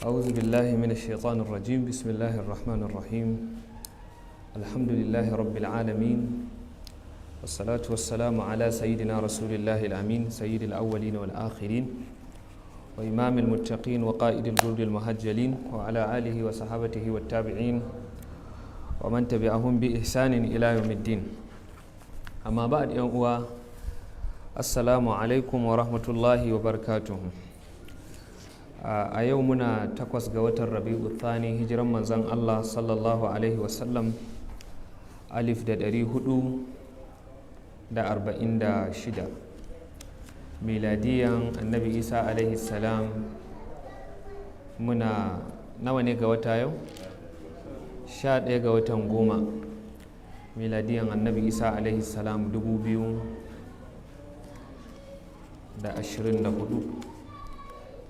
أعوذ بالله من الشيطان الرجيم. بسم الله الرحمن الرحيم. الحمد لله رب العالمين، والصلاة والسلام على سيدنا رسول الله الأمين، سيد الأولين والآخرين، وإمام المتقين، وقائد الجرد المهجلين، وعلى آله وصحابته والتابعين ومن تبعهم بإحسان إلى يوم الدين. أما بعد، يوم السلام عليكم ورحمة الله وبركاته. A yau muna 8 ga watan Rabi'u Thani, hijiran manzan Allah sallallahu alaihi wasallam 1446, miladiyan Annabi Isa alaihi salam muna nawa ne ga wata yau? 11 ga watan 10, miladiyan Annabi Isa alaihi salam 2024.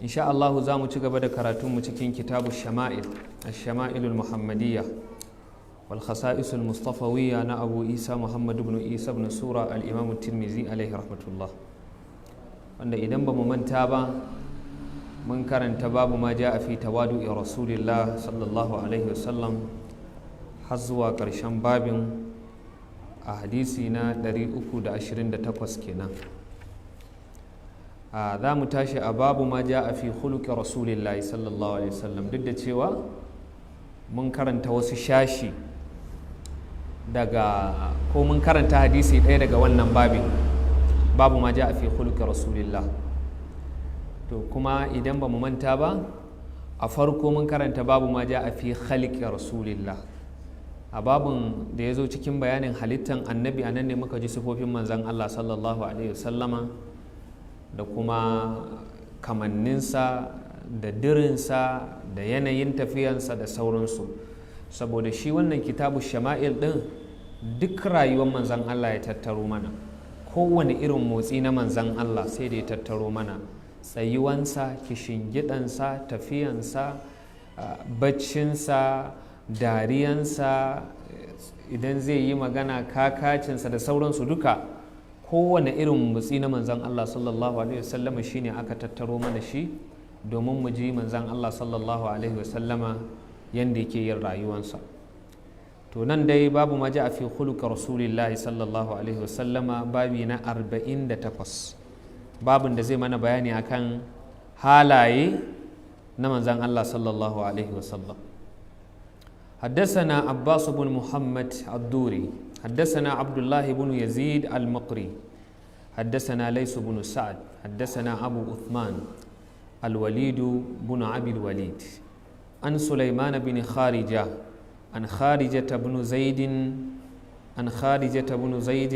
Insha Allahu za mu ci gaba da karatunmu cikin kitabu shama'il, shama'ilul Muhammadiyya wal khasa'isul Mustafawiyya na Abu Isa Muhammad ibn Isa ibn Sura, al-Imam Tirmizi alaihi rahmatullah, wanda idan ba mu manta ba mun karanta babu ma ja'a fi tawadu'i Rasulillah sallallahu alaihi wasallam har zuwa ƙarshen babin a hadisi na 328 kenan. Za mu tashi a babu ma ja a fi khuluqi Rasulillahi sallallahu alaihi wasallam, duk da cewa mun karanta wasu shashi daga, ko mun karanta hadisi ɗaya daga wannan babin, babu ma ja a fi khuluqi Rasulillah. To kuma idan ba mu manta ba, a farko mun karanta babu ma ja a fi khaliqi Rasulillah. A babun da ya zo cikin bayanin halittan Annabi, a nan ne muka ji sifofin manzan Allah sallallahu alaihi wasallama da kuma kamanninsa da dirinsa da yanayin tafiyansa da sauransu, saboda shi wannan kitabu shama'il ɗin duk rayuwar manzan Allah ya tattaro mana. Kowane irin motsi na manzan Allah sai da ya tattaro mana: tsayuwansa, kishingidansa, tafiyansa, baccinsa, dariyansa, idan zai yi magana, kakacinsa da sauransu duka. Kowane irin motsi na manzan Allah sallallahu alaihi wasallama shine aka tattaro mana shi domin mu ji manzan Allah sallallahu alaihi wasallama yanda yake yin rayuwansa. To nan dai babu ma a fi khuluqa Rasulillahi sallallahu alaihi wasallama, babi na 48, babin da zai mana bayani akan halaye na manzan Allah sallallahu alaihi wasallam. حدثنا عباس بن محمد الدوري، حدثنا عبد الله بن يزيد المقري، حدثنا ليث بن سعد، حدثنا أبو عثمان الوليد بن أبي الوليد، عن سليمان بن خارجة، عن خارجة بن زيد، عن خارجة بن زيد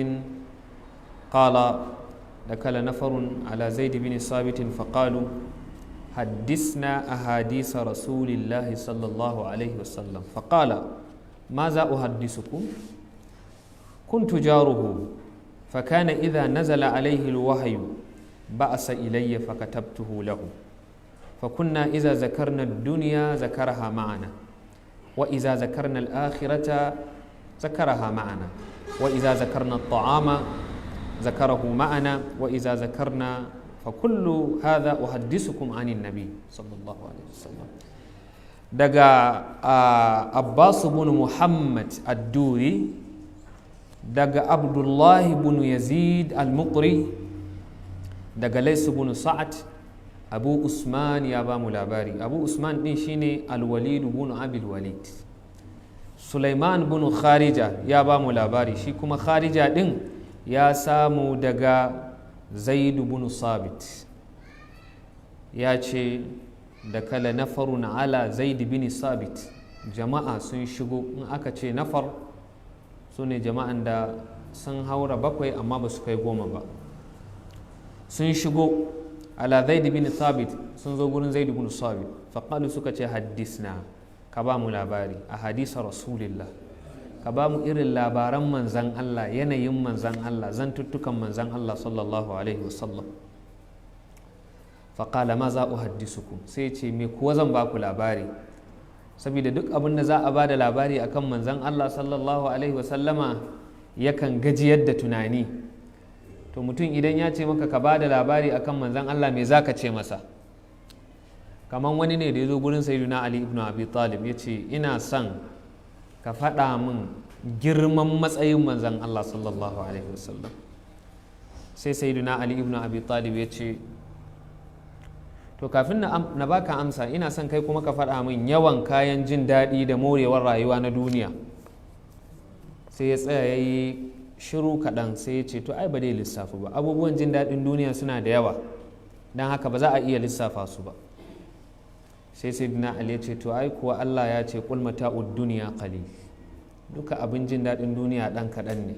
قال: دخل نفر على زيد بن ثابت فقالوا: حدثنا أحاديث رسول الله صلى الله عليه وسلم. فقال: ماذا أحدثكم؟ كنت جاره، فكان إذا نزل عليه الوحي بعث إلي فكتبته له، فكنا إذا ذكرنا الدنيا ذكرها معنا، وإذا ذكرنا الآخرة ذكرها معنا، وإذا ذكرنا الطعام ذكره معنا، وإذا ذكرنا، فكل هذا أحدثكم عن النبي صلى الله عليه وسلم. Daga Abbas bin Muhammad Adduri, daga Abdullahi bin Yazid al-Muqri, daga Laisu bin Sa'ad, Abu Usman ya ba mu labari. Abu Usman din shine Al-Walid bin Abil Walid. Sulaiman bin Kharija ya ba mu labari, shi kuma Kharija din ya samu daga Zaidu bin Sabit, ya ce da kala nafarun ala Zaid bin Sabit. Jama'a sun shigo. In aka ce nafar, su ne jama'an da sun haura bakwai amma ba su kai 10 ba. Sun shigo ala Zaid bin Sabit, sun zo gurin Zaid bin Sabit. Faƙalu, suka ce: haddisna, ka ba mu labari, a hadisa Rasulillah, ka ba mu irin labaran manzan Allah, yanayin manzan Allah, zantuttukan manzan Allah sallallahu alaihi wasallam. Faƙala: ma za uhaddisukum? Sai ce: me kuwa zan ba ku labari? Saboda duk abin da za a ba da labari akan manzan Allah sallallahu alaihi wasallama yakan gajiyar da tunani. To mutum idan ya ce maka ka ba da labari akan manzan Allah, me za ka ce masa? Kamar wani ne da ya zo gurin Sayyiduna Ali ibn Abi Talib ya ce, ina son ka faɗa min girman matsayin manzan Allah sallallahu alaihi wasallam. Sai Sayyiduna Ali ibn Abi Talib ya ce, to kafin na baka amsa, ina son kai kuma ka faɗa min yawan kayan jin daɗi da morewar rayuwa na duniya. Sai ya tsaya ya yi shiru kaɗan, sai ya ce, to ai ba dai lissafi ba, abubuwan jin daɗin duniya suna da yawa, don haka ba za a iya lissafa su ba. Sai Sayyidina Ali ya ce, to ai kuwa Allah ya ce, qul mata'ud dunya qalil, duka abin jin daɗin duniya ɗan kaɗan ne.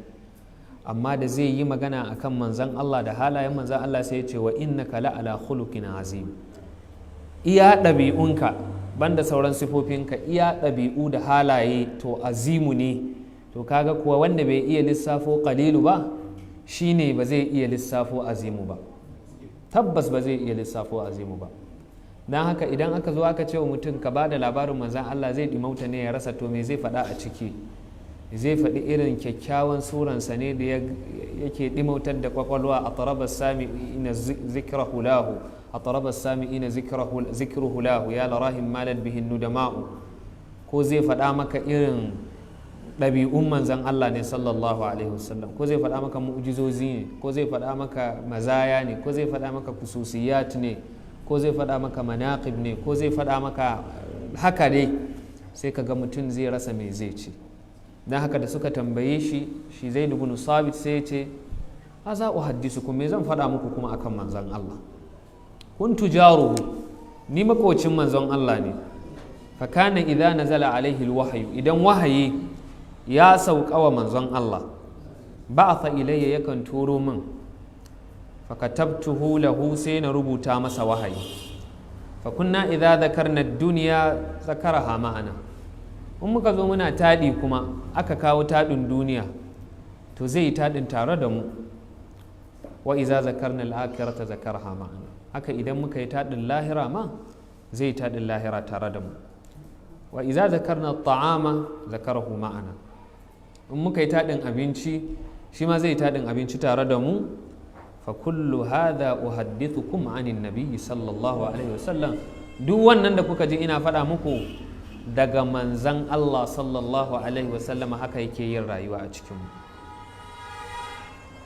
Amma da zai yi magana akan manzan Allah da halayen manzan Allah, sai ya ce, wa innaka la ala khuluqin azim. Iya ɗabi'unka, banda sauran sifofinka, iya ɗabi'u da halaye to azimu ne. To kaga kuwa wanda bai iya lissafo qalilu ba, shine ba zai iya lissafo azimu ba, tabbas ba zai iya lissafo azimu ba. Don haka idan aka zo aka ce wa mutum ka ba da labarin manzan Allah, zai ɗimauta ne, ya rasa to me zai faɗa a ciki. Zai faɗi irin kyakkyawan suransa ne da yake ɗimautar da kwakwalwa, a tarabar sami ina zikrahu lahu, a tarabar sami ina zikruhu lahu, ya larahim malal bihin nudama'u. Ko zai faɗa maka irin ɗabi'un manzan Allah ne sallallahu alaihi wasallam, ko zai faɗa maka mu'jizozi ne, ko zai faɗa maka mazaya ne, ko zai faɗa maka kususiyat ne, ko zai faɗa maka manaqib ne, ko zai faɗa maka haka dai, sai ka ga mutum zai rasa me zai ce. Don haka da suka tambaye shi, shi Zaid ibn Sabit, sai ya ce, a za uhaddisukum, me zan faɗa muku kuma akan manzon Allah? Kuntu jaruhu, ni makocin manzon Allah ne. Fa kana idza nazala alaihi alwahyu, idan wahayi ya sauka wa manzon Allah, ba'atha ilayya, yakan turo min, fakatabtuhu lahu, sai na rubuta masa wahayi. Fa kunna idza dhakarna ad-dunya zakaraha ma'ana. In muka zo muna taɗi kuma aka kawo taɗin duniya, to zai yi taɗin tare da mu. Wa iza zakarna al-akhirata zakaraha ma'ana. Haka idan muka yi taɗin lahira ma, zai yi taɗin lahira tare da mu. Wa iza zakarna ta'ama zakarahu ma'ana. In muka yi taɗin abinci, shi ma zai yi taɗin abinci tare da mu. Fa kullu hadha uhaddithukum anin nabiyyi sallallahu alaihi wasallam. Duk wannan da kuka ji ina faɗa muku daga manzan Allah sallallahu alaihi wasallama, haka yake yin rayuwa a cikinmu.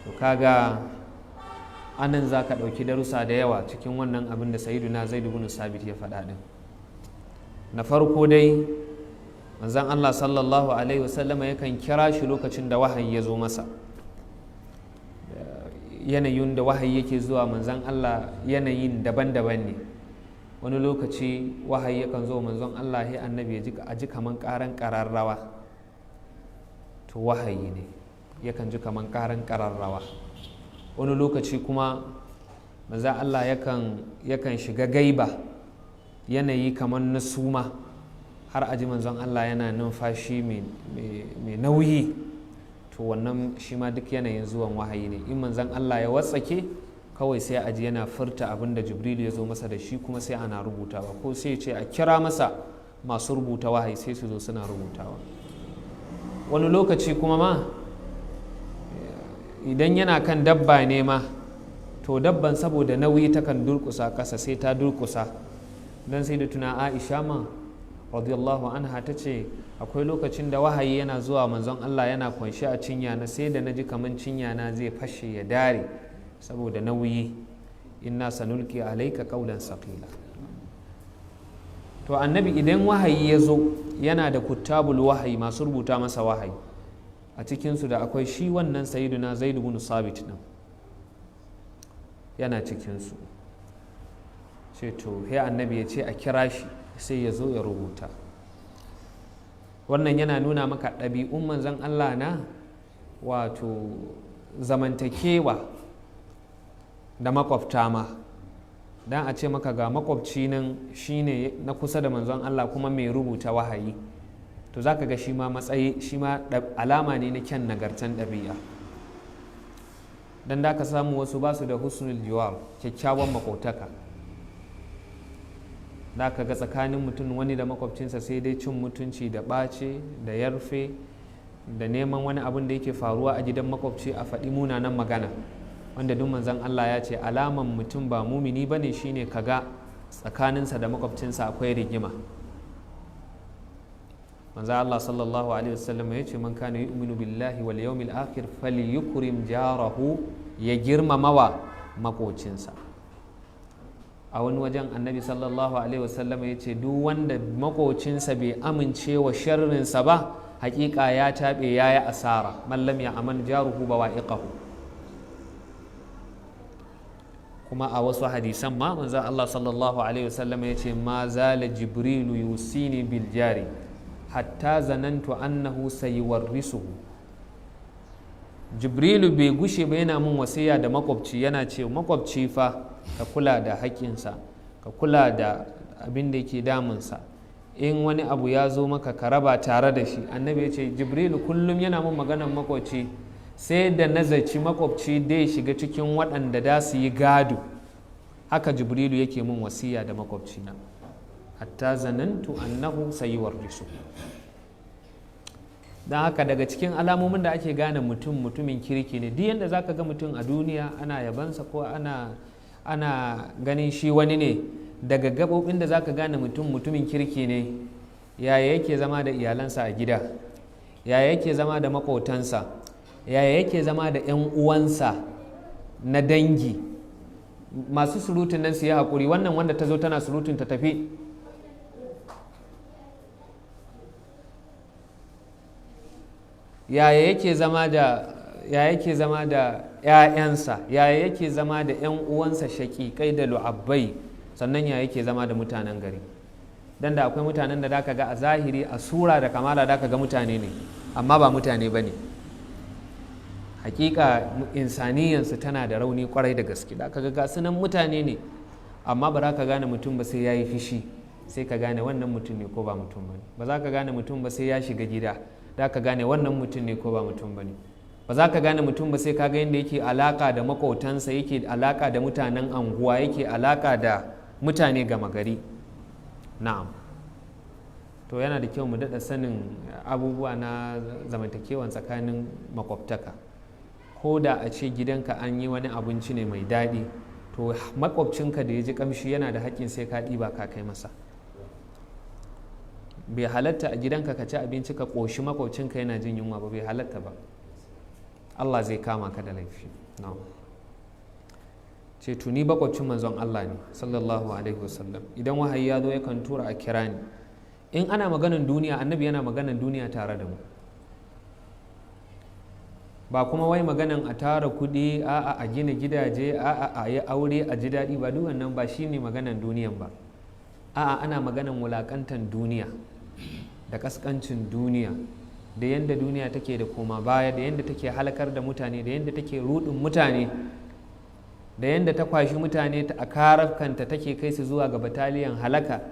To kaga anan za ka ɗauki darussa da yawa cikin wannan abin da Sayyiduna Zaid ibn Sabit ya faɗa ɗin. Na farko dai, manzan Allah sallallahu alaihi wasallama yakan kira shi lokacin da wahayi ya zo masa. Yanayin da wahayi yake zuwa manzan Allah yanayin daban-daban ne. Wani lokaci wahayi yakan zo manzon Allah, ya annabi ya ji kaman karan kararrawa, to wahayi ne, yakan ji kaman karan kararrawa. Wani lokaci kuma manzon Allah yakan shiga gaiba, yanayi kaman na suma, har a ji manzon Allah yana numfashi mai nauyi. To wannan shi ma duk yanayin zuwan wahayi ne. In manzon Allah ya watsake kawai, sai a ji yana furta abin da Jibrilu ya zo masa da shi, kuma sai ana rubutawa, ko sai ce a kira masa masu rubuta wahayi, sai su zo suna rubutawa. Wani lokaci kuma ma, idan yana kan dabba ne ma, to dabban saboda nauyi takan durkusa ƙasa, sai ta durkusa. Don sai da tuna Aisha ma radiyallahu anha ta ce, akwai lokacin da wahayi yana zuwa manzon Allah yana kunshi a cinya na, sai da na ji kaman cinya na zai fashe ya dare saboda nauyi. Inna sanulqi alayka qawlan saqila. To annabi idan wahayi ya zo, yana da kuttabul wahayi, masu rubuta masa wahayi. A cikinsu da akwai shi wannan Sayyiduna Zaid ibn Sabit din, yana cikinsu. Ce to sai annabi ya ce a kira shi, sai ya zo ya rubuta. Wannan yana nuna maka ɗabi'un manzon Allah na wato zamantakewa da makwabta ma. Dan a ce maka ga makwabci nan shine na kusa da manzon Allah kuma mai rubuta wahayi, to za ka ga shi ma matsayi, shi ma alama ne na kyan nagartan ɗabi'a. Don da ka samu wasu ba su da husnul jiwar, kyakkyawan makotaka. Da ka ga tsakanin mutum wani da makwabcinsa sai dai cin mutunci da ɓace da yarfe da neman wani abin da yake faruwa a gidan makwabci a faɗi munanan magana, wanda duk manzon Allah ya ce alaman mutum ba mumini bane shine kaga Tsakaninsa da makwabcinsa akwai rigima. Manzo Allah sallallahu alaihi wasallam ya ce, man kana yu'minu billahi wal yawmil akhir falyukrim jarahu, ya girmamawa makocinsa. A wani wajen Annabi sallallahu alaihi wasallam ya ce, duk wanda makocinsa bai amince wa sharrinsa ba, hakika ya taɓe, ya yi asara. Man lam ya'man jaruhu bawa'iqahu. Kuma a wasu hadisan ma manzo Allah sallallahu alaihi wasallam ya ce, ma zala Jibrilu yusini bil jari hatta zanantu annahu sayuwarrisuhu. Jibrilu bai gushe ba yana mun wasiya da makwabci, yana ce, makwabci fa ka kula da haƙƙinsa, ka kula da abin da yake damunsa, in wani abu ya zo maka ka raba tare da shi. Annabi ya ce, Jibrilu kullum yana mun maganan makwabci, sai da nazaci makwabci dai shiga cikin waɗanda da su yi gado. Haka Jibrilu yake mun wasiya da makwabcina, hatta zanantu annahu sayuwarrisu. Don haka daga cikin alamomin da ake gane mutum mutumin kirki ne, duk yadda zaka ga mutum a duniya ana yabansa ko ana ganin shi wani ne, daga gabobin da zaka gane mutum mutumin kirki ne, yaya yake zama da iyalansa a gida, yaya yake zama da maƙotansa, yaya yake zama da 'yan uwansa na dangi. Masu surutun nan su yi haƙuri, wannan wanda ta zo tana surutun ta tafi. Yaya yake zama da 'ya'yansa, yaya yake zama da 'yan uwansa shaƙiƙai da lu'abbai, sannan ya yake zama da mutanen gari. Dan da akwai mutanen da zaka ga a zahiri, a sura da kamala, da ga mutane ne, amma ba mutane ba ne. Hakika insaniyansu tana da rauni kwarai da gaske. Da ga ga sunan mutane ne, amma ba za ka gane mutum ba sai ya yi fishi, sai ka gane wannan mutum ne ko ba mutum ba ne. Ba za ka gane mutum ba sai ya shiga gida, da ka gane wannan mutum ne ko ba mutum ba ne. Ba za ka gane mutum ba sai ka ga yadda yake alaka da maƙotansa, yake alaka da mutanen anguwa, yake alaka da mutane gama gari. Na'am, to yana da kyau mu daɗa sanin abubuwa na zamantakewan tsakanin makwabtaka. Ko da a ce gidanka an yi wani abinci ne mai daɗi, to makwabcinka da ya ji kamshi yana da haƙƙin sai ka ɗiba ka kai masa. Bai halatta a gidanka ka ci abinci ka ƙoshi, makwabcinka yana jin yunwa ba, bai halatta ba. Allah zai kama ka da laifi. Na'am. Ce tuni makwabcin Manzon Allah ne sallallahu alaihi wasallam. Idan wahayi ya zo, yakan tura a kira ni. In ana maganan duniya, Annabi yana maganan duniya tare da mu. Ba kuma wai maganan a tara kuɗi, a'a, a gina gidaje, a'a, a yi aure a ji daɗi ba, duk wannan ba shine maganan duniyan ba. A'a, ana maganan wulakantan duniya da kaskancin duniya, da yadda duniya take da koma baya, da yadda take halakar da mutane, da yadda take rudin mutane, da yadda ta kwashi mutane a karafkanta take kai su zuwa ga bataliyan halaka,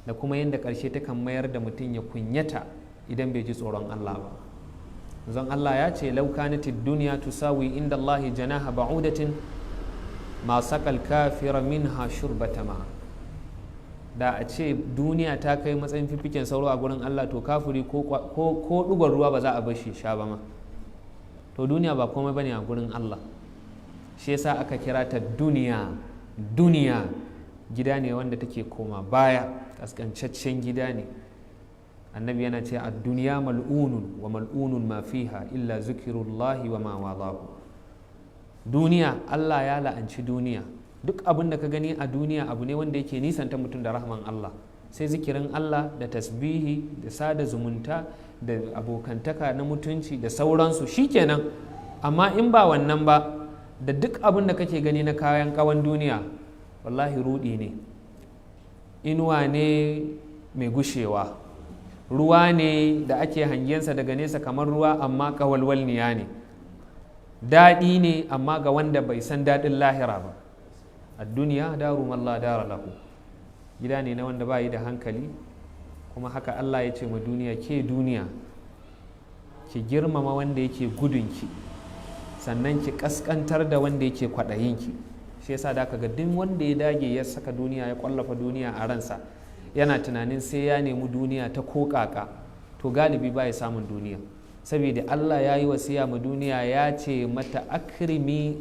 da kuma yadda ƙarshe takan mayar da mutum ya kunyata idan bai ji tsoron Allah ba. Zan Allah ya ce, law kanat ad-dunya tusawi inda Allah janaha ba'udatin ma saqal kafira minha shurbata ma. Da a ce duniya ta kai matsayin fifiken sauro a gurin Allah, to kafiri ko ɗugon ruwa ba za a bar shi sha ba ma. To duniya ba komai bane a gurin Allah, shi yasa aka kira ta duniya. Duniya gida ne wanda take koma baya, kaskancaccen gida ne. Annabi yana ce, a duniya mal'unun wa mal'unun ma fiha illa zikirullahi wa ma walahu. Duniya, Allah ya la'anci duniya. Duk abin da ka gani a duniya abu ne wanda yake nisanta mutum da rahman Allah, sai zikirin Allah da tasbihi da sada zumunta da abokantaka na mutunci da sauransu, shikenan. Amma in ba wannan ba, da duk abin da kake gani na kayan kawan duniya, wallahi rudi ne, inuwa ne mai gushewa, ruwa ne da ake hangensa daga nesa kamar ruwa, amma kawalwalniya ne. Daɗi ne, amma ga wanda bai san daɗin lahira ba. A duniya daru man la dara lahu, gida ne na wanda ba yi da hankali. Kuma haka Allah ya ce ma duniya, ke duniya, ki girmama wanda yake gudunki, sannan ki kaskantar da wanda yake kwaɗayinki. Shi yasa da ga duk wanda ya dage ya saka duniya, ya kwallafa duniya a ransa, yana tunanin sai ya nemi duniya ta kokaka, to galibi ba ya samun duniya, saboda Allah ya yi wasiya ma duniya, ya ce mata, akrimi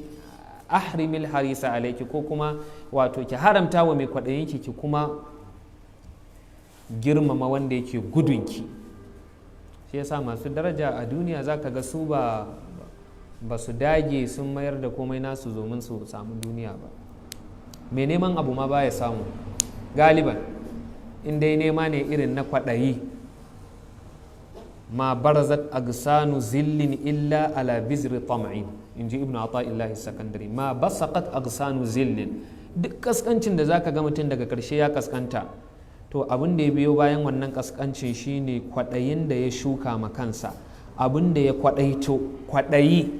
Ahrimil harisa alayki, ko kuma wato ki haramta wa mai kwaɗayinki, ki kuma girmama wanda yake gudunki. Shi yasa masu daraja a duniya zaka ga su ba su dage sun mayar da komai nasu domin su samu duniya ba. Mai neman abu ma baya samu galiban, in dai nema ne irin na kwaɗayi. Ma barazat agsanu zillin illa ala bizri tam'in, in ji Ibnu Ata'illahi Sakandari. Ma basaqat agsanu zillin, duk kaskancin da zaka ga mutum daga karshe ya kaskanta, to abin da ya biyo bayan wannan kaskancin shine kwaɗayin da ya shuka ma kansa, abin da ya kwaɗaito, kwaɗayi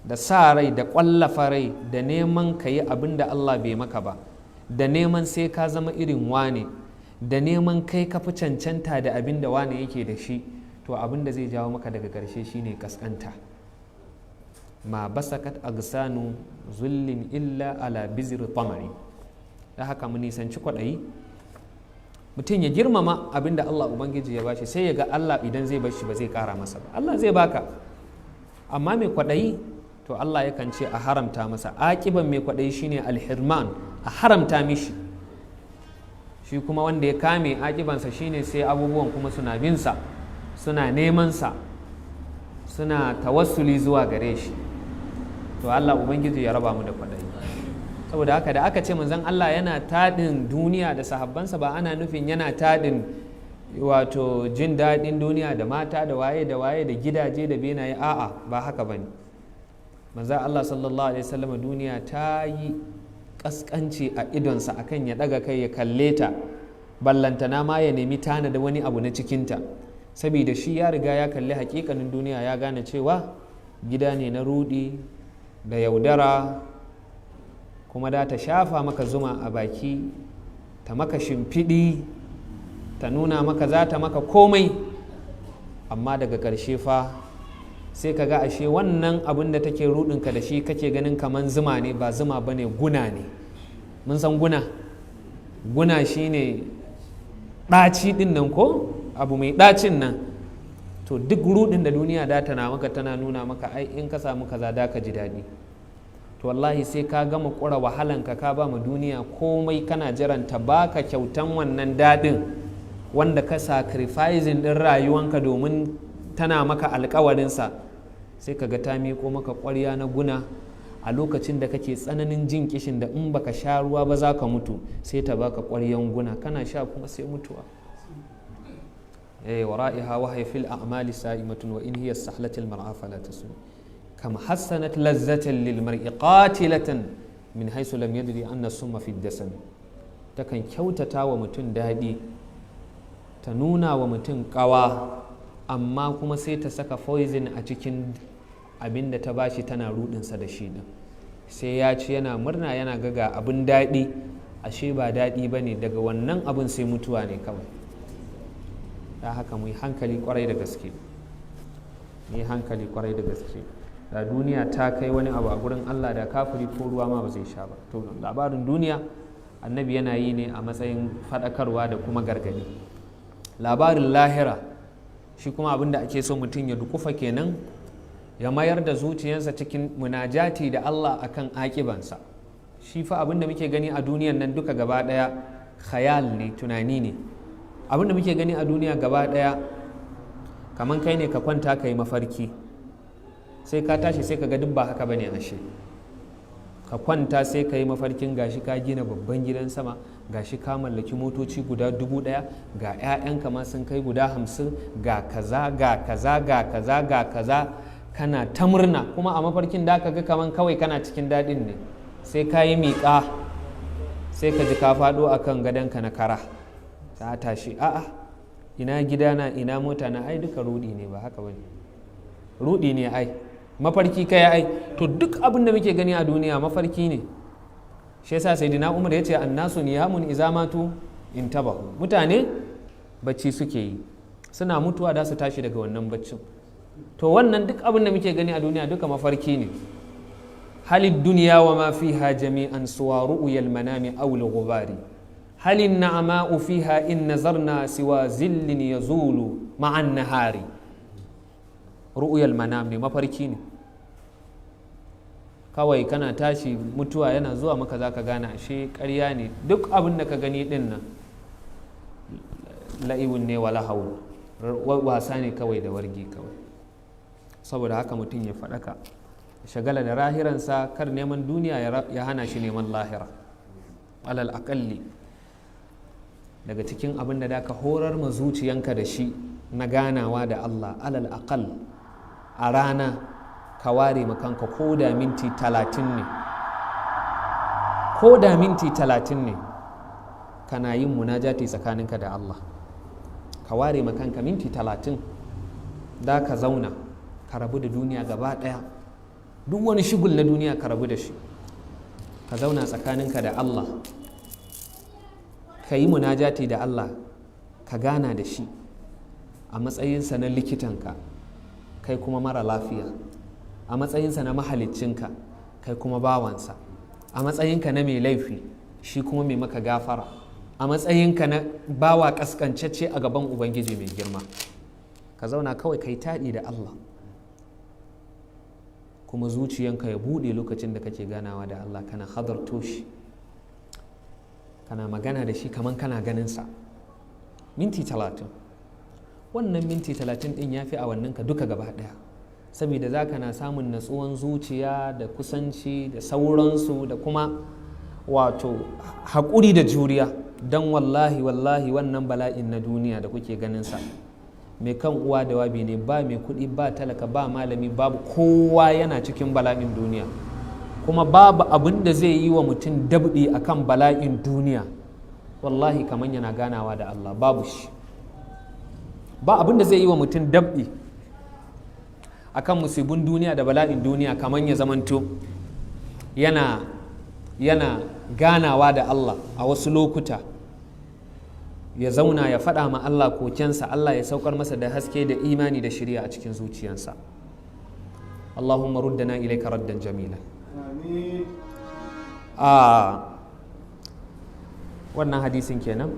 da sa rai da ƙwallafa rai da neman ka yi abin da Allah bai maka ba, da neman sai ka zama irin wane, da neman kai ka fi cancanta da abin da wane yake da shi. To abin da zai jawo maka daga ƙarshe shine kaskanta. Ma basakat agsanu zullin illa ala bizir tamari. Da haka mu nisanci kwaɗayi. Mutum ya girmama abin da Allah Ubangiji ya bashi, sai ya ga Allah idan zai bashi ba zai ƙara masa ba. Allah zai baka. Amma mai kwaɗayi, to Allah yakan ce a haramta masa. Aƙiban mai kwaɗayi shine alhirman, a haramta mishi. Shi kuma wanda ya kame, aƙibansa shine sai abubuwan kuma suna binsa, suna nemansa, suna tawassuli zuwa gare shi. To Allah Ubangiji ya raba mu da kwaɗayi. Saboda haka da aka ce manzon Allah yana taɗin duniya da sahabbansa, ba ana nufin yana taɗin wato jin daɗin duniya da mata da waye da waye da gidaje da benaye. A'a, ba haka bane. Manzon Allah sallallahu alaihi wasallam, duniya ta yi kaskanci a idonsa akan ya ɗaga kai ya kalle ta, ballantana ma ya nemi tana da wani abu na cikinta, saboda shi ya riga ya kalli hakikanin duniya, ya gane cewa gida ne na rudi da yaudara, kuma da ta shafa maka zuma a baki, ta maka shimfiɗi, ta nuna maka za ta maka komai, amma daga ƙarshe fa sai ka ga ashe wannan abin da take rudinka da shi, kake ganin kaman zuma ne, ba zuma ba ne, guna ne. Mun san guna. Guna shine ɗaci ɗin nan, ko abu mai ɗacin nan. To duk rudin da duniya da tana maka, tana nuna maka ai in ka samu kaza da ka ji daɗi, to wallahi sai ka gama ƙura wahalanka, ka ba ma duniya komai, kana jiran ta baka kyautan wannan daɗin wanda ka sacrificing ɗin rayuwanka domin tana maka alkawarinsa, sai ka ga ta miƙo maka ƙwarya na guna a lokacin da kake tsananin jin kishin da in baka sha ruwa ba za ka mutu. Sai ta baka ƙwaryan guna, kana sha kuma sai mutuwa. Eh, wara'iha wa fil a'mali sa'imatun wa in hiya sahlatil mar'a fala tasum kam hassanat lazzatan lil mar'i qatilatan min haythu lam yadri anna summa fi dasam. Takan kyautata wa mutum daɗi, ta nuna wa mutum ƙawa, amma kuma sai ta saka poison a cikin abin da ta bashi tana rudinsa da shi din. Sai ya ci yana murna, yana gaga abin daɗi, ashe ba daɗi ba ne, daga wannan abin sai mutuwa ne kawai. Da haka mu yi hankali kwarai da gaske, mu yi hankali kwarai da gaske. Da duniya ta kai wani abu a gurin Allah, da kafiri ko ruwa ma ba zai sha ba. To labarin duniya Annabi yana yi ne a matsayin faɗakarwa da kuma gargadi. Labarin lahira shi kuma abin da ake so mutum ya dukufa kenan, ya mayar da zuciyarsa cikin munajati da Allah akan akibansa. Shi fa abin da muke gani a duniyan nan duka gaba ɗaya khayal ne, tunani ne. Abin da muke gani a duniya gaba ɗaya, kamar kai ne ka kwanta ka yi mafarki, sai ka tashi sai ka ga duk ba haka bane. Ashe ka kwanta sai ka yi mafarkin gashi ka gina babban gidan sama, gashi ka mallaki motoci guda 1000, ga 'ya'yanka ma sun kai guda 50, ga kaza, ga kaza, ga kaza, ga kaza, kana ta murna. Kuma a mafarkin da ka ga kaman kawai kana cikin daɗin ne, sai ka yi miƙa sai ka ji ka faɗo a kan gadonka na kara. Ta tashi, a'a, ina gidana, ina mota na? Ai duka rudi ne, ba haka bane, rudi ne, ai mafarki kai ai. To duk abin da muke gani a duniya mafarki ne. Shi yasa Sayyidina Umar ya ce: annasu niyamun iza matu intabahu. Mutane bacci suke yi, suna mutuwa da su tashi daga wannan baccin. To wannan duk abin da muke gani a duniya duka mafarki ne. Halid duniya wa ma fiha jami'an suwa ru'yal manami aw al-ghubari, hal na'ma'u fiha in nazarna siwa zillin yazulu ma'an nahari. Ru'yal manam ne, mafarki ne. Kawai kana tashi mutuwa yana zuwa maka, zaka gane ashe ƙarya ne duk abin da ka gani din nan. La'ibun ne wala haul, wasa ne kawai da wargi kawai. Saboda haka mutum ya faɗaka, shagala da rahiransa, kar neman duniya ya hana shi neman lahira. Alal aƙalli, daga cikin abin da ka horar ma zuciyanka da shi na ganawa da Allah, alal aƙal a rana ka ware makanka ko da minti 30 ne, ko da minti 30 ne, kana yin munajati tsakaninka da Allah. Ka ware makanka minti 30 da ka zauna, ka rabu da duniya gaba ɗaya, duk wani shugul na duniya ka rabu da shi, ka zauna tsakaninka da Allah, ka yi munajati da Allah, ka gana da shi a matsayinsa na likitanka, kai kuma mara lafiya, a matsayinsa na mahaliccinka, kai kuma bawansa, a matsayinka na mai laifi, shi kuma mai maka gafara, a matsayinka na bawa kaskancacce a gaban Ubangiji mai girma. Ka zauna kawai kai taɗi da Allah, kuma zuciyanka ya buɗe lokacin da kake ganawa da Allah, kana hadarto shi, kana magana da shi kaman kana ganinsa. Minti 30, wannan minti 30 ɗin ya fi awanninka duka gaba ɗaya, saboda za ka na samun natsuwan zuciya da kusanci da sauransu, da kuma wato haƙuri da juriya. Don wallahi wallahi, wannan bala'in na duniya da kuke ganinsa, mai kan uwa da wabi ne. Ba mai kuɗi, ba talaka, ba malami, babu, kowa yana cikin bala'in duniya. Kuma babu abin da zai yi wa mutum dabɗi akan bala'in duniya, wallahi, kamar yana ganawa da Allah, babu shi. Ba abin da zai yi wa mutum dabɗi akan musibin duniya da bala'in duniya kamar ya zamanto yana ganawa da Allah a wasu lokuta, ya zauna ya faɗa ma Allah kokensa, Allah ya saukar masa da haske da imani da shirya a cikin zuciyarsa. Allahumma ruddana ilaika raddan jamila. Amin. A wannan hadisin kenan.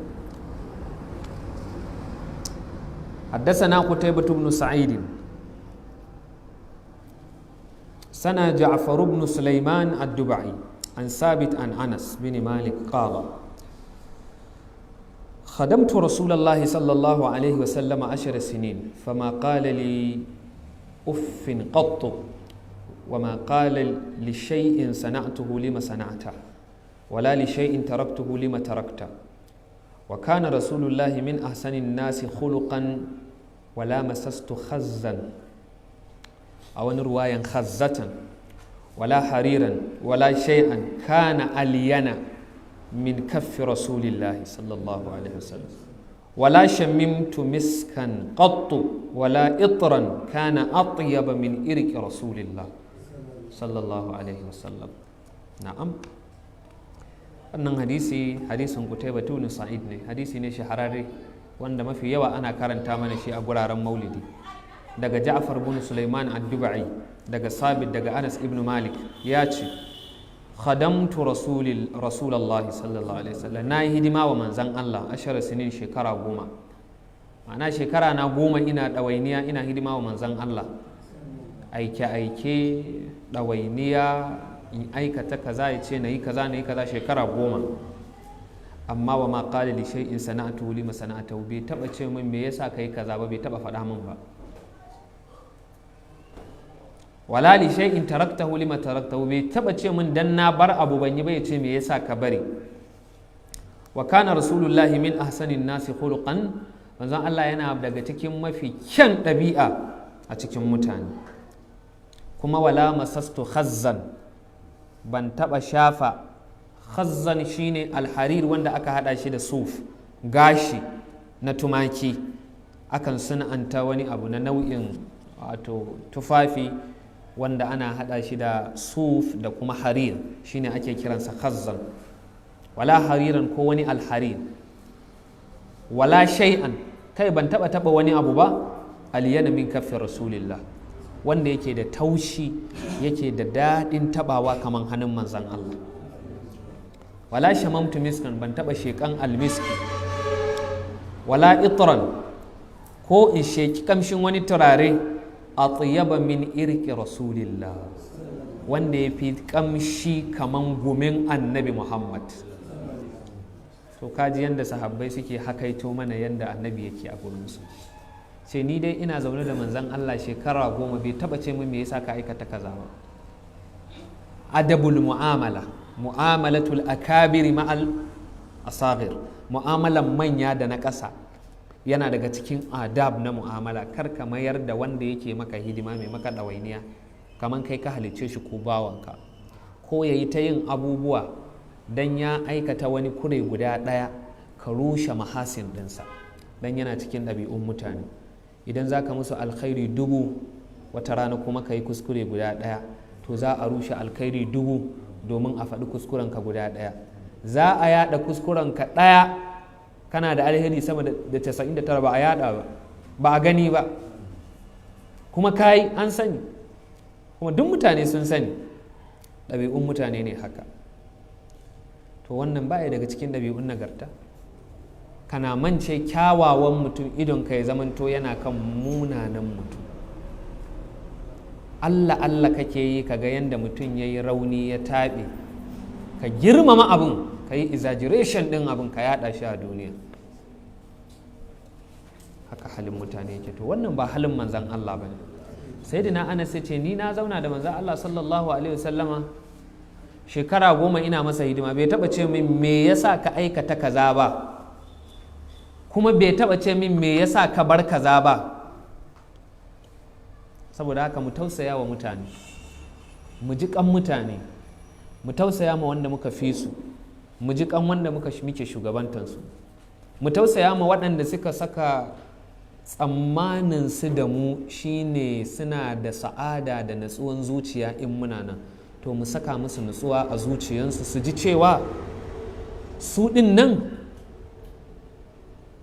حدثنا قتيبة بن سعيد، سنة جعفر بن سليمان الدبعي، عن ثابت، عن أنس بن مالك قال: خدمت رسول الله صلى الله عليه وسلم 10 سنين، فما قال لي أف قط، وما قال لشيء صنعته لم صنعته، ولا لشيء تركته لم تركته. وكان رسول الله من أحسن الناس خلقا، ولا مسست خزا، أو رواية خزة، ولا حريرا ولا شيئا كان ألين من كف رسول الله صلى الله عليه وسلم، ولا شممت مسكا قط ولا إطرا كان أطيب من إرك رسول الله صلى الله عليه وسلم. نعم، wannan hadisi hadisin Qutayba ibn Sa'id ne. Hadisi ne shahararre wanda mafi yawa ana karanta mana shi a guraren maulidi. Daga Ja'far bin Sulaiman ad-Dubai, daga Sabit, daga Anas ibn Malik, ya ce: khadamtu rasulullahi sallallahu alaihi wasallam, na yi hidima wa manzan Allah, 10 sinin, shekara 10, ma'ana shekara na 10 ina ɗawainiya, ina hidima wa manzan Allah, aike-aike, ɗawainiya, in aikata kaza ya ce na yi kaza, na yi kaza, shekara 10. Amma wa ma qala li shay'in sana'atu lima sana'atu, bai taba ce min me yasa kai kaza ba, bai taba faɗa min ba. Wala li shay'in taraktahu lima taraktahu, bai taba ce min dan na bar abu ban yi ba ya ce me yasa ka bari. Wa kana rasulullahi min ahsanin nasi khuluqan, manzon Allah yana daga cikin mafi kyan ɗabi'a a cikin mutane. Kuma wala masastu khazzan, ban taba shafa khazzan, shine alharir wanda aka hada shi da suf, gashi na tumaki, akan sana'anta wani abu na nau'in wato tufafi wanda ana hada shi da suf da kuma harir, shine ake kiransa khazzan. Wala hariran, ko wani alharir, wala shay'an, kai ban taba taba wani abu ba, aliyana min kafin rasulillah, wanda yake da taushi, yake da daɗin tabawa kaman hannun manzan Allah. Wala shamamtu miskan, ban taba shekan almiski, wala itran, ko in sheki kamshin wani turare, atyaba min irki rasulillah. Wanda ya fi kamshi kaman gumin Annabi Muhammad. To kaji yadda sahabbai suke hakaito mana yadda Annabi yake a gurinsu. Ce ni dai ina zaune da Manzan Allah shekara 10, bai taba ce min me yasa ka aikata kaza ba. Adabul mu'amala, mu'amalatul akabiri ma'al asagir, mu'amalan manya da na ƙasa yana daga cikin adab na mu'amala. Kar ka mayar da wanda yake maka hidima, mai maka ɗawainiya, kamar kai ka halicce shi ko bawanka, ko ya yi ta yin abubuwa don ya aikata wani kure guda ɗaya ka rushe mahasin ɗinsa. Don yana cikin ɗabi'un mutane, idan za ka musu alkhairi 1000, wata rana kuma ka yi kuskure guda ɗaya, to za a rushe alkhairi 1000 domin a faɗi kuskurenka guda ɗaya. Za a yaɗa kuskurenka ɗaya, kana da alheri sama da 99 ba a yaɗa ba, ba a gani ba. Kuma kayi an sani, kuma duk mutane sun sani. Ɗabi'un mutane ne haka. To wannan baya daga cikin ɗabi'un nagarta. Kana mance kyawawan mutum, idon ka ya zamanto yana kan munanan mutum. Allah Allah kake yi kaga yadda mutum ya yi rauni, ya taɓe, ka girmama abin, ka yi exaggeration ɗin abin, ka yaɗa shi a duniya. Haka halin mutane yake. To wannan ba halin Manzan Allah ba ne. Sayyidina Anas ya ce, ni na zauna da Manzan Allah sallallahu alaihi wasallama shekara 10 ina masa hidima, bai taba ce min me yasa ka aikata kaza ba, kuma bai taba ce min me yasa ka bar kaza ba. Saboda haka mu tausaya wa mutane, mu ji kan mutane, mu tausaya ma wanda muka fi su, mu ji kan wanda muke shugabantansu, mu tausaya ma waɗanda suka saka tsammanin su da mu shine suna da sa'ada da natsuwan zuciya in muna nan. To mu saka musu nutsuwa a zuciyansu, su ji cewa su ɗin nan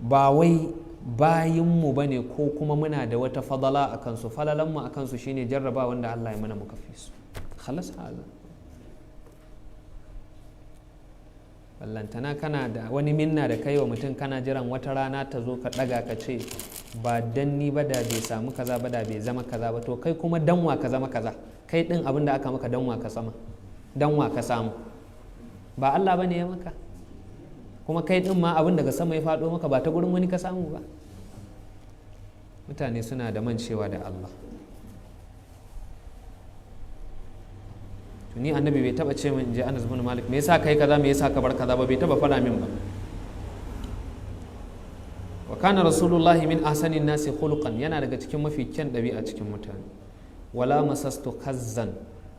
ba wai bayinmu ba ne, ko kuma muna da wata fadala a kansu. Falalanmu a kansu shine jarraba wanda Allah ya mana muka fi su. Khalas haza. Ballantana kana da wani minna da kai wa mutum, kana jiran wata rana ta zo ka ɗaga ka ce ba dan ni ba da bai samu kaza ba, da bai zama kaza ba. To kai kuma danwa ka zama kaza? Kai ɗin abin da aka maka danwa ka sama, danwa ka samu? Ba Allah ba ne ya maka? Kuma kai ɗin ma abin daga sama ya faɗo maka, ba ta gurin wani ka samu ba. Mutane suna da mancewa da Allah. To ni Annabi bai taba ce min, je Anas bin Malik, me yasa kai kaza, me yasa ka bar kaza ba, bai taba faɗa min ba. Wa kana Rasulullahi min ahsanin nasi khuluqan, yana daga cikin mafi kyan ɗabi'a cikin mutane. Wala masastu kazzan,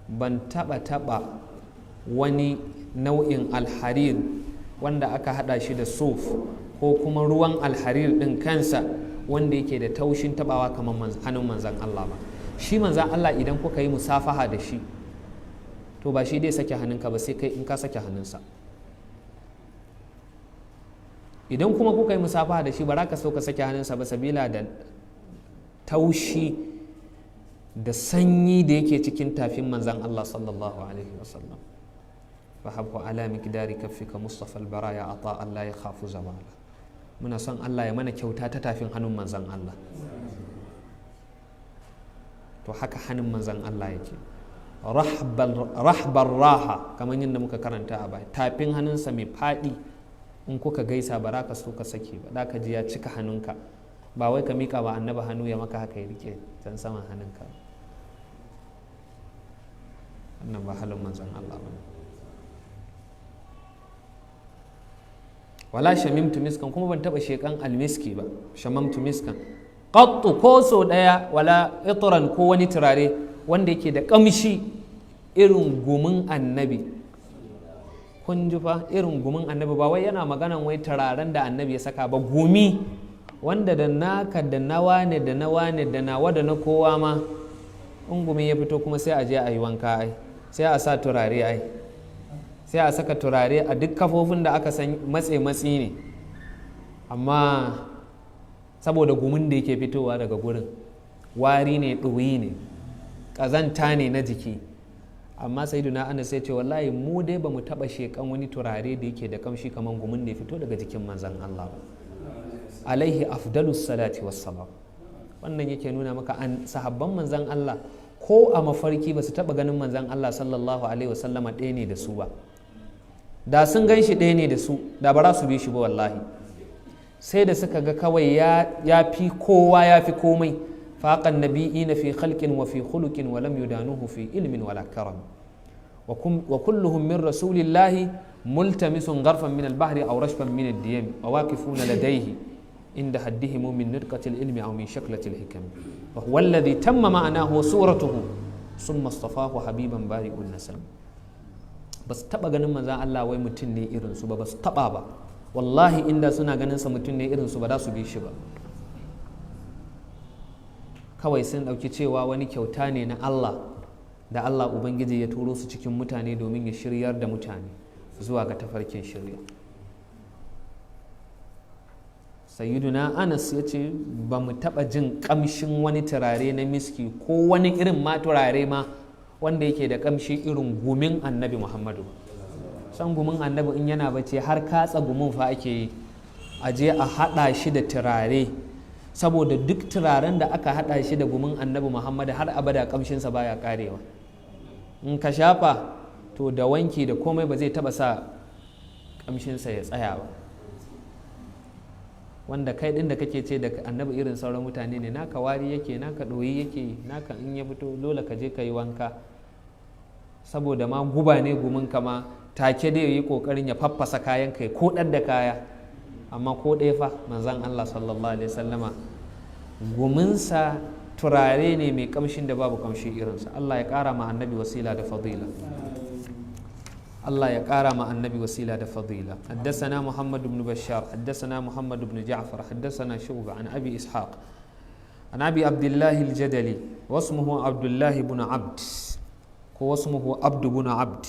ban taba taba wani nau'in alharir wanda aka hada shi da suf, ko kuma ruwan alharir din kansa wanda yake da taushin tabawa kamar hannun Manzan Allah ba. Shi Manzan Allah, idan kuka yi musafaha da shi, to ba shi dai sake hannunka ba, sai kai in ka sake hannunsa. Idan kuma kuka yi musafaha da shi, ba za ka so ka sake hannunsa ba, sabila da taushi da sanyi da yake cikin tafin Manzan Allah sallallahu alaihi wasallam. Fahabhu ala miqdari kaffika Mustafa albaraya ata Allah ya khafu zawala. Muna son Allah ya mana kyauta ta tafin hannun Manzan Allah. To haka hannun Manzan Allah yake, rahbar raha, kamar yadda muka karanta a baya. Tafin hannunsa mai faɗi, in kuka gaisa ba za ka so ka sake ba, za ka ji ya cika hannunka. Ba wai ka miƙa ba Annabi hannu ya maka haka, ya rike can saman hannunka. Wannan ba halin Manzon Allah ba. Wala shamimtu miskan, kuma ban taba shekan almiski ba. Shamamtu miskan qattu, ko so daya, wala itran, ko wani turare wanda yake da kamshi irin gumin Annabi. Kun ji fa, irin gumin Annabi. Ba wai yana maganan wai turaren da Annabi ya saka ba, gumi wanda da naka da nawa ne da nawa ne da nawa da na kowa ma, in gumi ya fito kuma sai a je a yi wanka ai, sai a sa turare ai, sai a saka turare a duk kafofin da aka san matse matsi ne. Amma saboda gumin da yake fitowa daga gurin, wari ne, ɗoyi ne, ƙazanta ne na jiki. Amma Sayyiduna Anas sai ce, wallahi mu dai ba mu taɓa shekan wani turare da yake da kamshi kamar gumin da ya fito daga jikin Manzan Allah ba, alaihi afdalus salati wassalam. Wannan yake nuna maka an sahabban Manzan Allah Ko a mafarki ba su taɓa ganin Manzan Allah sallallahu alaihi wasallama ɗaya ne da su ba. Da sun gan shi ɗaya ne da su, da ba za su bi shi ba wallahi. Sai da suka ga kawai ya fi kowa, ya fi komai. فاق النبيين في خلق وفي خلق ولم يدانوه في علم ولا كرم، وكلهم من رسول الله ملتمس غرفا من البحر أو رشفا من الديم، وواقفون لديه عند حدهم من ندقة العلم أو من شكلة الحكم، وهو الذي تم معناه وصورته ثم اصطفاه حبيبا بارئ النسم. Ba su taba ganin Manzan Allah wai mutum ne irin su ba, ba su taba ba wallahi. Inda suna ganin sa mutum ne irin su, ba za su bi shi ba. Kawai sun ɗauki cewa wani kyauta ne na Allah da Allah Ubangiji ya turo su cikin mutane domin ya shiryar da mutane zuwa ga tafarkin shirya. Sayyiduna Anas ya ce ba mu taɓa jin ƙamshin wani turare na miski ko wani irin ma turare ma wanda yake da ƙamshi irin gumin Annabi Muhammadu. San gumin Annabi in yana bace, har katsa gumin fa ake yi, a je a haɗa shi da turare, saboda duk turaren da aka haɗa shi da gumin Annabi Muhammadu, har abada ƙamshinsa baya ƙarewa. In ka shafa, to da wanki da komai ba zai taɓa sa ƙamshinsa ya tsaya ba. Wanda kai ɗin da kake ce da Annabi irin sauran mutane ne, naka wari yake, naka ɗoyi yake, naka in ya fito dole ka je ka yi wanka, saboda ma guba ne gumin kama take da yi kokarin ya faffasa kayan kai ko ɗan da kaya. Amma ko ɗaya fa, Manzan Allah sallallahu alaihi wasallama guminsa turare ne mai kamshin da babu kamshi irinsa. Allah ya ƙara ma Annabi wasila da fadila. Allah ya ƙara ma Annabi wasila da fadila. حدثنا محمد بن بشار، حدثنا محمد بن جعفر، حدثنا شعبة عن أبي إسحاق عن أبي عبد الله الجدلي، واسمه عبد الله بن عبد، هو اسمه عبد بن عبد،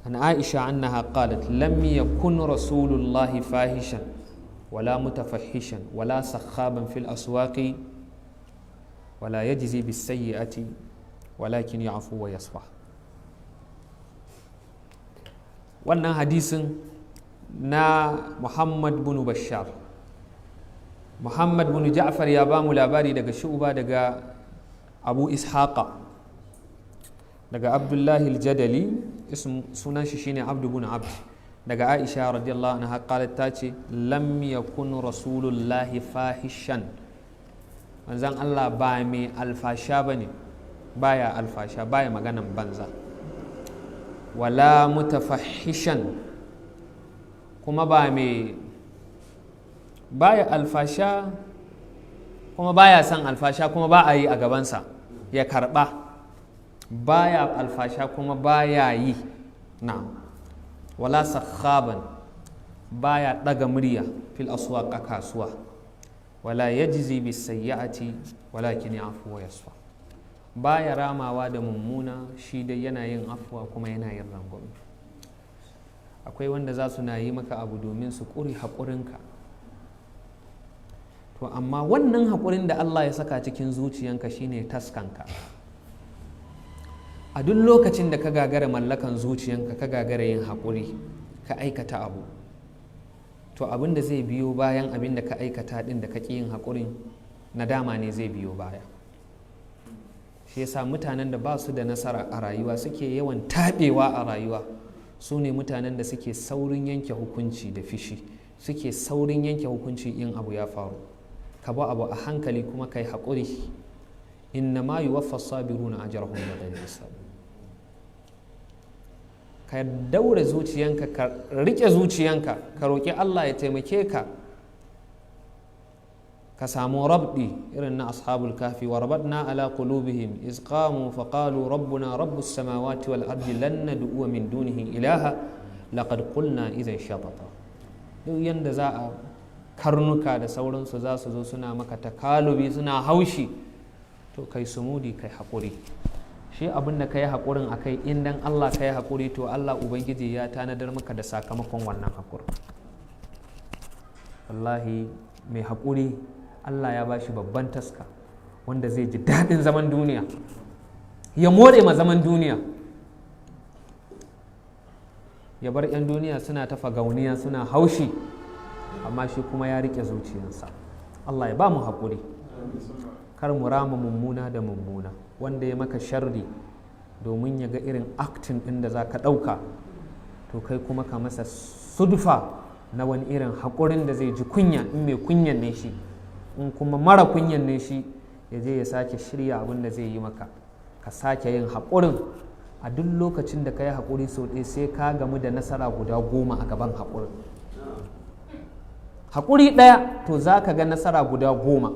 عن عائشة أنها قالت: لم يكن رسول الله فاحشا ولا متفحشا ولا سخابا في الأسواق ولا يجزي بالسيئة ولكن يعفو ويصفح. Wannan hadisin na Muhammad bin Bashar, Muhammad bin Ja'far ya ba mu labari daga Shu'ba, daga Abu Ishaqa, daga Abdullahi al-Jadali, sunan shi shine Abdu bin Abd, daga Aisha radiyallahu anha qalat, ta ce: lam yakun Rasulullahi fahishan, Manzon Allah ba mai alfasha bane, baya alfasha, baya maganan banza, wala mutafahishan, kuma ba mai baya alfasha, kuma baya son alfasha, kuma ba a yi a gabansa ya karba. Baya alfasha kuma baya yi na wala sakhaban, baya daga murya, fil aswaq, a kasuwa, wala yajzi bis sayyi'ati walakin ya'fu wa yasfa, baya ramawa da mummuna, shi dai yana yin afuwa kuma yana yin rangwame. Akwai wanda za su na yi maka abu domin su ƙuri haƙurinka. To amma wannan haƙurin da Allah ya saka cikin zuciyanka shine taskanka. A duk lokacin da ka gagara mallakan zuciyanka, ka gagara yin haƙuri, ka aikata abu, to abin da zai biyo bayan abin da ka aikata ɗin da ka ƙi yin haƙurin, nadama ne zai biyo baya. Shi yasa mutanen da ba su da nasara a rayuwa, suke yawan taɓewa a rayuwa, su ne mutanen da suke saurin yanke hukunci da fishi, suke saurin yanke hukunci in abu ya faru. Ka ba abu a hankali kuma kai haƙuri. إنما يوفى الصابرون أجرهم بغير حساب. Ka daure zuciyanka, ka rike zuciyanka, ka roƙi Allah ya taimake ka, ka samu rabdi irin na أصحاب الكهف. وربطنا على قلوبهم إذ قاموا فقالوا ربنا رب السماوات والأرض لن ندعو من دونه إلها لقد قلنا إذا شططا. Duk yanda za a karnuka da sauransu za su zo suna maka takalubi, suna haushi, to kai sumudi, kai haƙuri. Shi abin da ka yi haƙurin a kai, in dan Allah ka yi haƙuri, to Allah Ubangiji ya tanadar maka da sakamakon wannan haƙurin. Wallahi mai haƙuri Allah ya ba shi babban taska wanda zai ji daɗin zaman duniya, ya more ma zaman duniya, ya bar 'yan duniya suna ta fagauniya, suna haushi, amma shi kuma ya riƙe zuciyarsa. Allah ya ba mu haƙuri. Kar mu rama mummuna da mummuna. Wanda ya maka sharri domin ya ga irin acting ɗin da za ka ɗauka, to kai kuma ka masa sudfa na wani irin haƙurin da zai ji kunya, in mai kunyan ne shi. In kuma mara kunyan ne shi, ya je ya sake shirya abin da zai yi maka, ka sake yin haƙurin. A duk lokacin da ka yi haƙuri sau ɗaya, sai ka gamu da nasara guda 10 a gaban haƙurin. Haƙuri ɗaya, to za ka ga nasara guda 10.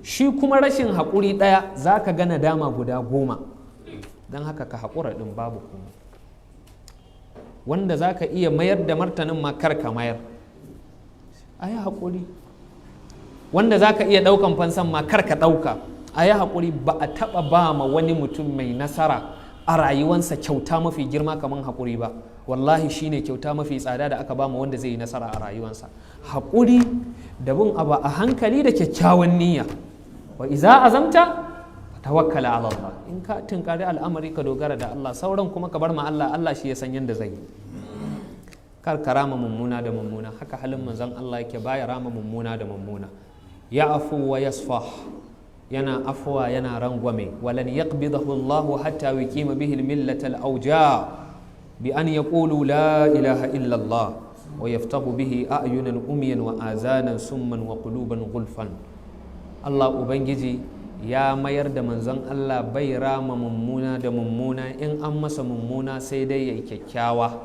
Shi kuma rashin haƙuri ɗaya, za ka ga nadama guda 10. Don haka ka haƙura ɗin, babu kuma wanda za ka iya mayar da martanin ma, kar ka mayar, a yi haƙuri. Wanda za ka iya ɗaukan fansan ma, kar ka ɗauka, a yi haƙuri. Ba a taɓa ba ma wani mutum mai nasara a rayuwansa kyauta mafi girma kamar haƙuri ba. Wallahi, shine kyauta mafi tsada da aka ba ma wanda zai yi nasara a rayuwansa: haƙuri da bin abu a hankali da kyakkyawan niyya. Wa iza azamta tawakkala ala Allah. In ka tunkari al'amari, ka dogara da Allah, sauran kuma ka bar ma Allah. Allah shi ya san yanda zai yi. Kar ka rama mummuna da mummuna. Haka halin manzon Allah yake, baya rama mummuna da mummuna. Ya afu wa yasfah, yana afwa, yana rangwame. Walan yaqbidahu Allah hatta yuqima bihi al-millata al-awja bi an yaqulu la ilaha illa Allah wa yaftahu bihi a'yunan umyan wa azanan summan wa quluban gulfan. Allah Ubangiji ya mayar da manzon Allah bai rama mummuna da mummuna. In an masa mummuna, sai dai ya yi kyakkyawa.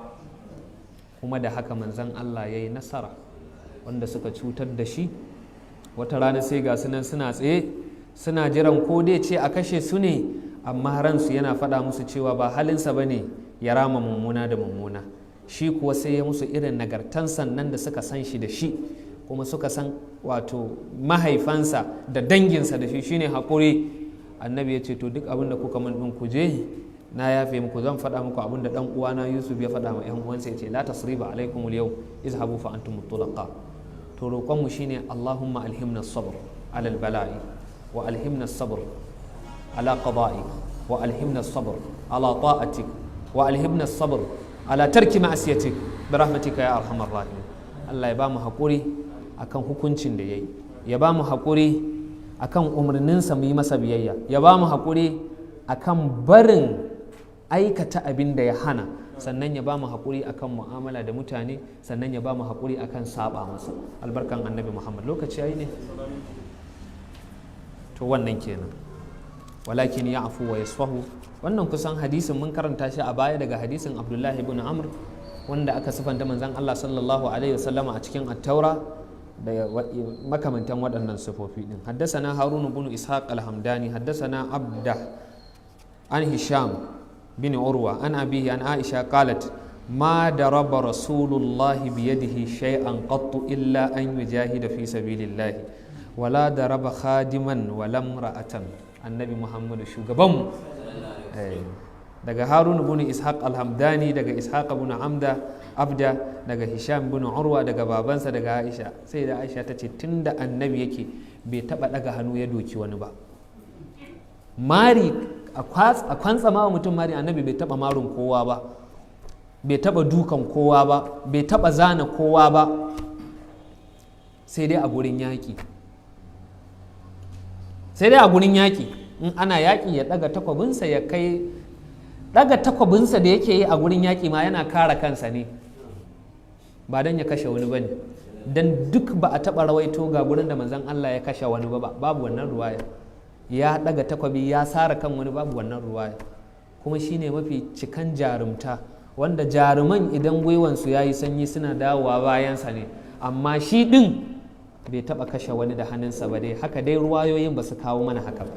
Kuma da haka manzon Allah ya yi nasara. Wanda suka cutar da shi, wata rana sai ga su nan suna tsaye suna jiran ko dai ce a kashe su ne, amma ransu yana faɗa musu cewa ba halinsa ba ne ya rama mummuna da mummuna. Shi kuwa sai ya musu irin nagartan sannan da suka san shi da shi, kuma suka san wato mahaifansa da danginsa da shi, shine haƙuri. Annabi ya ce, "To, duk abin da kuka min ɗin, ku je, na yafe muku. Zan faɗa muku abin da ɗan uwana Yusuf ya faɗa ma ƴan uwansa." Ya ce, "La tasriba alaikum al-yau, izhabu fa antum tulaqa." To, roƙon mu shine, Allahumma alhimna sabr ala al-bala'i, wa alhimna sabr ala qada'i, wa alhimna sabr ala ta'atik, wa alhimna sabr ala tarki ma'asiyatik, bi rahmatika ya arhamar rahimin. Allah ya ba mu haƙuri akan hukuncin da yayi, ya ba mu haƙuri akan umarninsa mu yi masa biyayya, ya ba mu haƙuri akan barin aikata abin da ya hana, sannan ya ba mu haƙuri akan mu'amala da mutane, sannan ya ba mu haƙuri akan saba masa, albarkan Annabi Muhammad. Lokaci yayi ne? To, wannan kenan. Walakin ya'fu wa yasfahu. Wannan kusan hadisin mun karanta shi a baya, daga hadisin Abdullahi ibn Amr, wanda aka sifanta manzon Allah sallallahu alaihi wasallama a cikin At-Taura da makamantan waɗannan sifofi din. Haddasana Harun ibn Ishaq al-Hamdani, haddasana Abda an Hisham bin Urwa an abihi an Aisha qalat: ما ضرب رسول الله بيده شيئا قط إلا أن يجاهد في سبيل الله، ولا ضرب خادما ولا امرأة. النبي محمد shugabanmu. Daga Harun bin Ishaq al-Hamdani, daga Ishaq bin Amda Abda, daga Hisham bin Urwa, daga babansa, daga Aisha. Sai da Aisha ta ce, tunda Annabi yake, bai taba daga hannu ya doki wani ba. Mari, a kwantsa ma mutum mari, Annabi bai taba marin kowa ba, bai taba dukan kowa ba, bai taba zana kowa ba, sai dai a gurin yaƙi. Sai dai a gurin yaƙi, in ana yaƙi, ya ɗaga takwabinsa ya kai. Ɗaga takwabinsa da yake yi a gurin yaƙi ma, yana kare kansa ne, ba don ya kashe wani ba ne. Don duk ba a taɓa rawaito ga gurin da manzon Allah ya kashe wani ba, babu wannan ruwaya. Ya ɗaga takwabi ya sara kan wani, babu wannan ruwaya. Kuma shine mafi cikan jarumta, wanda jaruman idan gwiwansu ya yi sanyi suna dawowa bayansa ne, amma shi ɗin bai taɓa kashe wani da hannunsa ba dai. Haka dai ruwayoyin ba su kawo mana haka ba.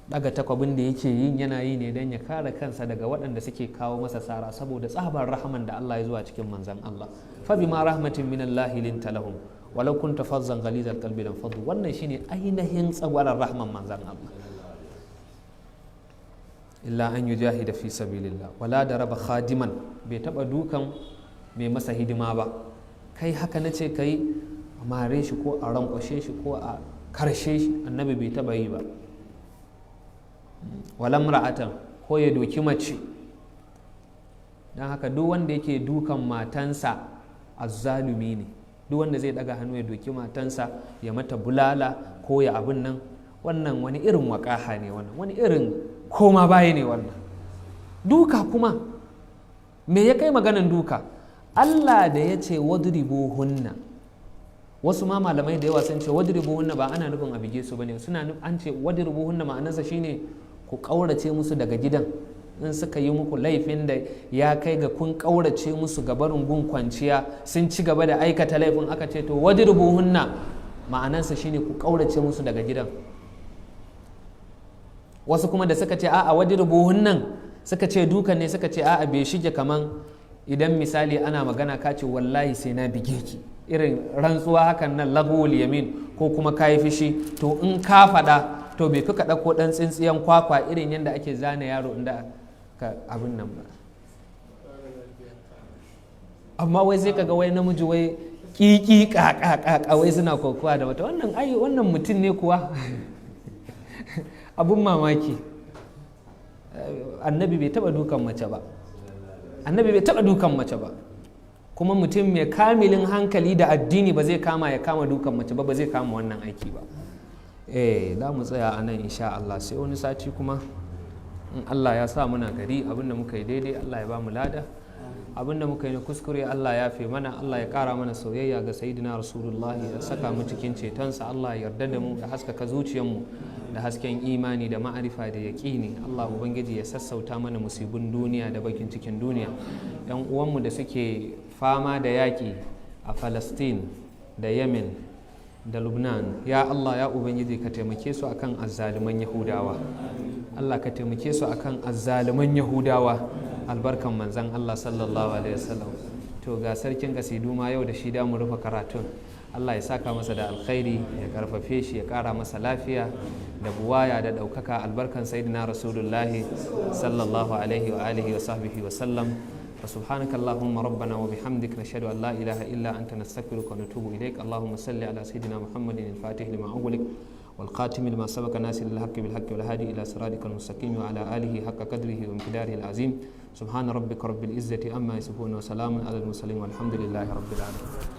Daga takwabin da yake yin, yana yi ne don ya kare kansa daga waɗanda suke kawo masa sara, saboda tsabar rahaman da Allah ya zuwa cikin manzan Allah. Fa bima rahmatin min Allah linta lahum, walau kunta fazzan ghalizal qalbi lam faddu. Wannan shine ainihin tsagwaran rahman manzan Allah. Illa an yujahida fi sabilillah, wala daraba khadiman, bai taba dukan mai masa hidima ba. Kai, haka nace kai, a mare shi ko a rankwashe shi ko a karshe shi, Annabi bai taba yi ba. Wala imra'atan, ko ya doki mace. Don haka duk wanda yake dukan matansa azzalumi ne. Duk wanda zai daga hannu ya doki matansa, ya mata bulala ko ya abin nan, wannan wani irin waƙaha ne, wannan wani irin koma baya ne wannan. Duka kuma, me ya kai maganan duka? Allah da ya ce wadribuhunna, wasu ma malamai da yawa sun ce wadribuhunna ba ana nufin a bige su bane. Suna an ce wadribuhunna ma'anarsa shine ku ƙaurace musu daga gidan. In suka yi muku laifin da ya kai ga kun ƙaurace musu ga barin gun kwanciya, sun ci gaba da aikata laifin, aka ce to wadribuhunna ma'anarsa shine ku ƙaurace musu daga gidan. Wasu kuma da suka ce a'a, wadribuhunnan suka ce dukan ne, suka ce a'a, bai shige kaman idan misali ana magana ka ce wallahi sai na bige ki, irin rantsuwa hakan nan, lagwul yamin, ko kuma ka yi fushi, to in ka faɗa to bai fi ka ɗauko ɗan tsintsiyan kwakwa irin yadda ake zane yaro inda ka abin nan ba. Amma wai sai kaga wai namiji wai ƙiƙi ƙaƙa wai suna kokowa da wata. Wannan ai wannan mutum ne kuwa? Abun mamaki, Annabi bai taba dukan mace ba. Annabi bai taba dukan mace ba. Kuma mutum mai kamilin hankali da addini ba zai kama ya kama dukan mace ba, ba zai kama wannan aiki ba. Eh, za mu tsaya a nan insha Allah, sai wani sati kuma in Allah ya sa muna gari. Abinda muka yi daidai, Allah ya ba mu lada. Abinda muka yi na kuskure, Allah ya fi mana. Allah ya kara mana soyayya ga Sayyidina Rasulullahi, ya saka mu cikin cetonsa. Allah ya yarda da mu, da haskaka zuciyarmu da hasken imani da ma'arifa da yaƙini. Allah Ubangiji ya sassauta mana musibin duniya da bakin cikin duniya. Yan uwanmu da suke fama da yaƙi a Palestine da Yemen da Lubnan, ya Allah, ya Ubangiji, ka taimake su akan azzaluman Yahudawa. Allah, ka taimake su akan azzaluman Yahudawa, albarkan Manzan Allah sallallahu alaihi wasallam. To, ga sarkin kasidu ma yau da shi da mu rufe karatun. Allah ya saka masa da alkhairi, ya karfafe shi, ya kara masa lafiya da buwaya da ɗaukaka, albarkan Sayyidina Rasulullahi sallallahu alaihi wa alihi wa sahbihi wa sallam. فسبحانك اللهم ربنا وبحمدك، نشهد أن لا إله إلا أنت، نستغفرك ونتوب إليك. اللهم صل على سيدنا محمد الفاتح لما أغلق والخاتم لما سبق، ناصر الحق بالحق، والهادي إلى صراطك المستقيم، وعلى آله حق قدره ومقداره العظيم. سبحان ربك رب العزة عما يصفون، وسلام على المرسلين، والحمد لله رب العالمين.